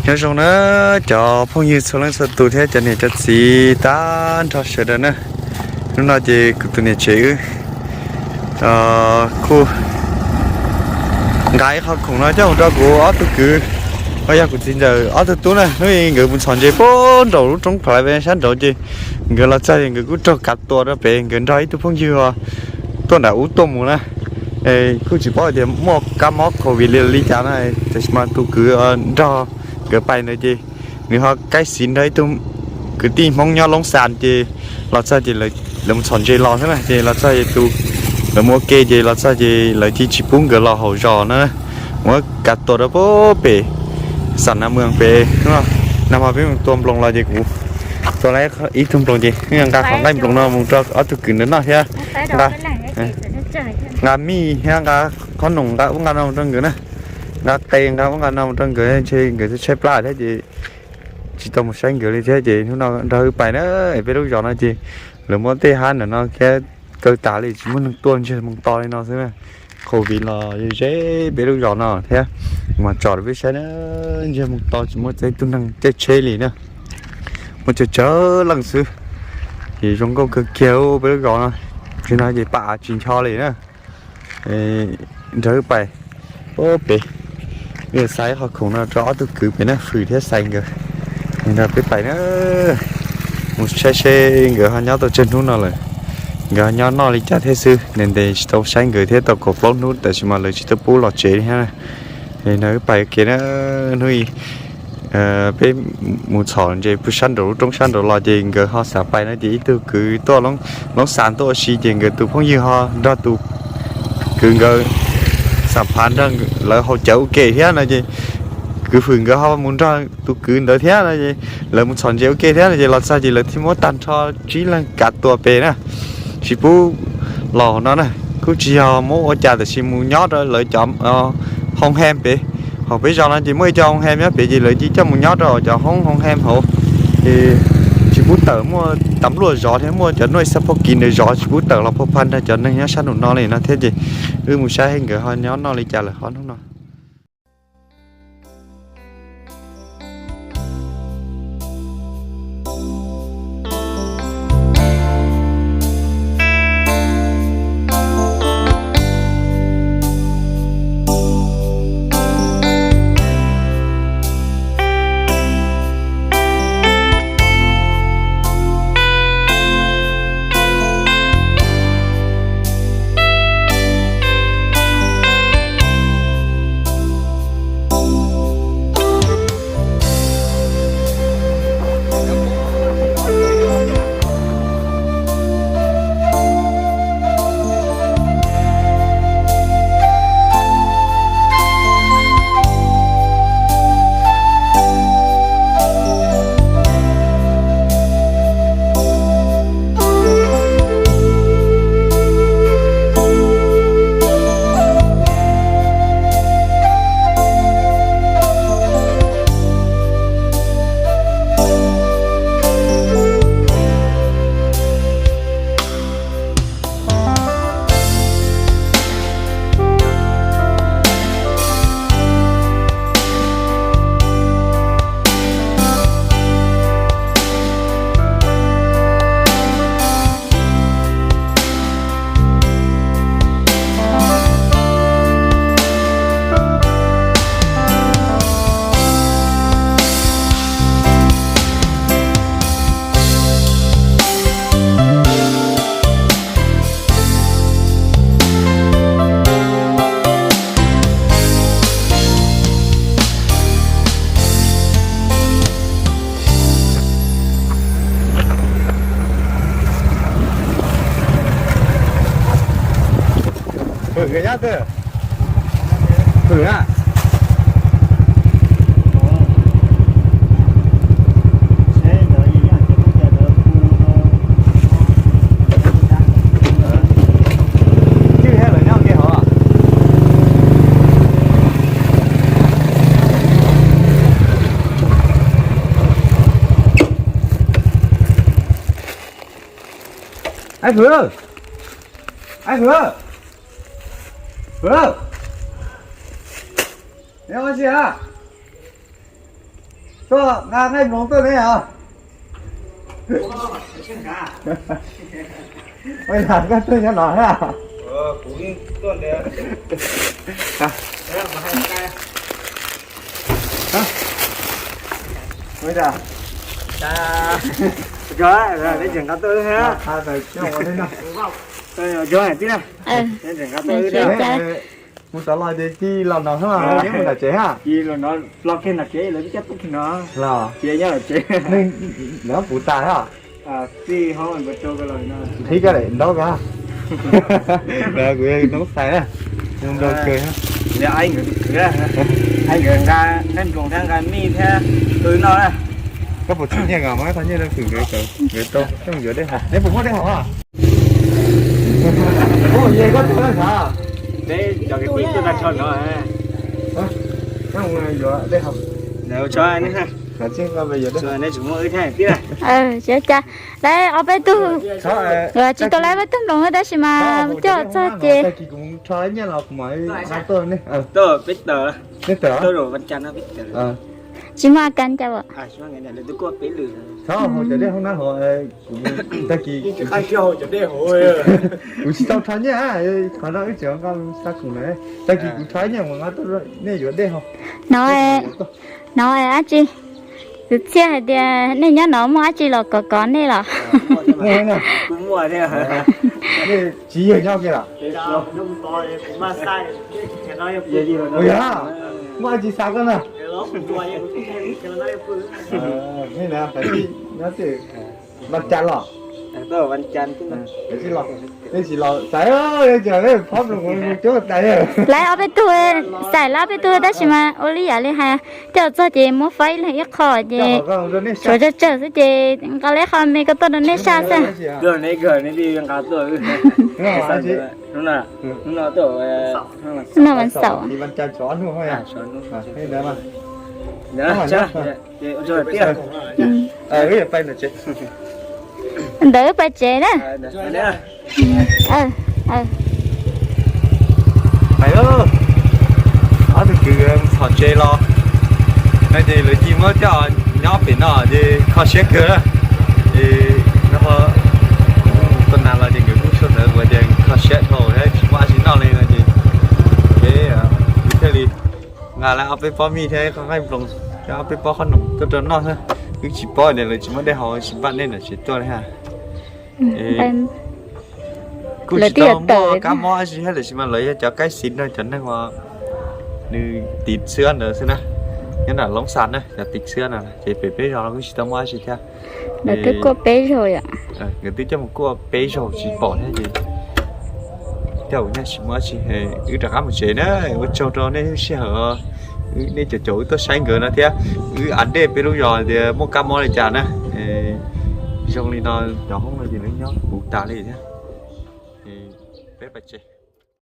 Nyob zoo na cov phooj ywg txhua leej txhua tus thiab cov niam cov txiv tag nrho sawv daws na. Hnub no ces kuv tus niam tsev wb kuj nqa ib qho khoom no coj mus rau kuv ob tug kwv, uas yog kuv txiv ntxawm ob tug tub na. Hnub i nkawd mus txhom ntses puag nraum lub roob phav lais sab nraud ces nkawd los txog ces nkawd kuj raug kav tua rau pem, nkawd nrog ib tug phooj ywg tuaj nram ub tuaj mus na. Kuj tsis paub tias muaj kab mob covid li li cas na, tab sis mas tus kwv nrog nkawd pais ntawd ces nws ho kaib xiv nrog ib tug kwv tij Hmoob nyob Loob Xas ces los txog ces lawv mus txhom ntses los xwb na, ces los txog ces tus, lawv mus ua ke ces los txog ces lawv cia tsis pub nkawd los hauv zos na, muab kav tua rau puag pem Xam Nas Mws pem. Nag hmo peb mus tua nploos los ces kuv tua tau ib tug nploos ces nqa qhov nqaij nploos no mus rau ob tug kwv ntawd noj thiab nqa mij thiab nqa qhob noom nqa ub nqa no mus rau nkawd na, nqa qe nqa ub nqa no mus rau nkawd, ntshe nkawd tshaib plab thiab ces tsis tau mus saib nkawd li thiab ces hnub no nrog wb pais na. Peb lub zos no ces lawv muab tej hab ntawm no kaw tas li, tsis muaj neeg tuaj, ntsiag moo to li no xwb na. Covid los ze peb lub zos no thiab, mas tsom rau peb saib na, ntsiag moo to tsis muaj txog ib tug neeg caij tsheb li na, muaj tsawg tsawg leej xwb. Ces zoo nkauj kawg kiag peb lub zos no, tsis no ces pam av tsis ncho li na. Nrog wb pais pem, wb xaiv qhov khoom no rau ob tug kwv pem na, Fwm thiab Xais nkawd nrog peb pais na. Mus saib seb nkawd ho nyob tau tsawg hnub no lawm, nkawd ho nyob noj li cas thiab xwb. Ntev ntev tsis tau saib nkawd thiab, tau kaum plaub hnub tab sis mas lawv tsis tau pub los tsev li thiab na. Nrog wb pais ua ke na. Hnub i peb mus txhom ntses puag sab nraum lub roob sab nraud los ces nkawd ho xav pais no ces ib tug kwv tuaj Loob Xas tuaj ua si ces nkawd tus phooj ywg ho nrog tus kwv nkawd xam phav nrog lawv haus cawv ua ke thiab no ces kwv Fwm nkawd ho mus nrog tus kwv ntawd thiab no ces lawv mus txhom ntses ua ke thiab no ces los txog ces lawv thiaj muab tag nrho tsib leeg kav tua pem na, tsis pub los hauv no na. Kuj tsis yog muab ua cas tab sis mus nyob rau lawv cov hoo hem pem. Hauv peb zos no ces muaj ib co hoo hem nyob pem ces lawv cia coj mus nyob rau cov hoob hoo hem hauv. Ces tsis pub tawm, muaj tas luaj zov thiab muaj cov nuj xab phob kiv ntawd zov, tsis pub tawm los phua pha nrog cov neeg nyob sab nraum no li no thiab ces wb mus saib nkawd ho nyob noj li cas lawm hov hnub no. Phwm kawg nyob twg? Phwm na. Cwj thiab lawv nyob ke hov. Ai Phwm, ai Phwm, Phwm, nyob ua si a? Koj nqa nqaij nploos tuaj ne os. Ua yog koj tuaj nyob no thiab? Ua cas? Neb tseem nqa tuaj wb thiab? Neb tseem nqa tuaj wb thiab? Kuv xav los ces cia los no thiab, neb mus nram tsev ha. Los kiag nram tsev lawv twb coj tuaj kiag no. Los ces nyob nram tsev. Lawv puv tas thiab. Txij hoob nqhib koj daim ntaub ko. Kuv yog noob xais na. Zoo nraug kawg. Ai nkawd nqa nqaij nploos thiab nqa mij thiab tuaj wb noj na. Koj puas txom nyem os, muab thaj nyiaj rau xwm nkawd, nkawd tau coj mus yuav dej haus. Neb puas muaj dej haus? Ua, yog koj tuaj na. Peb cov kwv tij tuaj tag nrho no. Yuav dej haus. Neb tsis muaj wb thiab tij. Lawv ob peb tug, tsis tau lawv peb tug nploos tab sis mas coj txog ces. Tag kis kuv rho nyiaj los kuv mam nqa tuaj ne. Peb tawm, peb tawm. Tsis muaj a kan cas as. Thaum haus cov dej hauv na, tag kis kuv tsis tau rho nyiaj, qhov no wb tseem nqa xa khoom na. Tag kis kuv rho nyiaj mus nqa tuaj nej yuav dej haus. No, no dab tsi? Tus Txhiaj hais tias nej nyob no muaj dab tsi los kov kov nej los? Tsis yog nyob kiag los? Yog, muaj dab tsi xa koj na? Vaj cas los? Lawv ob peb tug xais lawv ob peb tug tab sis mas ua li yam li hais, coj txog ces muab faib ib leeg ib qho ces tshuav tsawg tsawg xwb ces nqa lawv qho me ko tuaj rau nej saj xwb. Hnub no vas xaum. Ntawd wb pais tsev na. Pais, ob tug kwv txhom tsev los no ces lawv cia muab coj nyob pem no ces kho siab kawg na. Es no, tua nas los ces nkawd kuj sawv ntawd ua ces kho siab dhau thiab tsis muaj dab tsi noj li no ces peb thiaj li nqa lawv ob peb pob mij thiab qhov nqaij nploos thiab ob peb pob qhob noom tuaj rau noj xwb. Wb tsis paub tias lawv tsis muaj dej haus, tsis npaj dej nram tsev tuaj li ha. Kuj tsis tau muaj kab mob dab tsi thiab, tiam sis mas lawv yog cov kaib xiv no, cov neeg uas nws tiv xwb ntawd xwb na, nyob nram Loob Xas na, cov tiv xwb no ces pem peb zos los kuj tsis tau muaj dab tsi thiab. Nkawd twb coj mus kuaj peb zaug tsis pom thiab ces tej zaum nyaj tsis muaj dab tsi. Wb rov qab mus tsev na, ua tsaug rau nej lub sij hawm, nej caum caum wb tuaj saib nkawd no thiab. Wb av dej peb lub zos tias muaj kab mob li cas na. Zoo li no, cov hoob no ces lawv nyob puv tas li thiab. Peb pais tsev.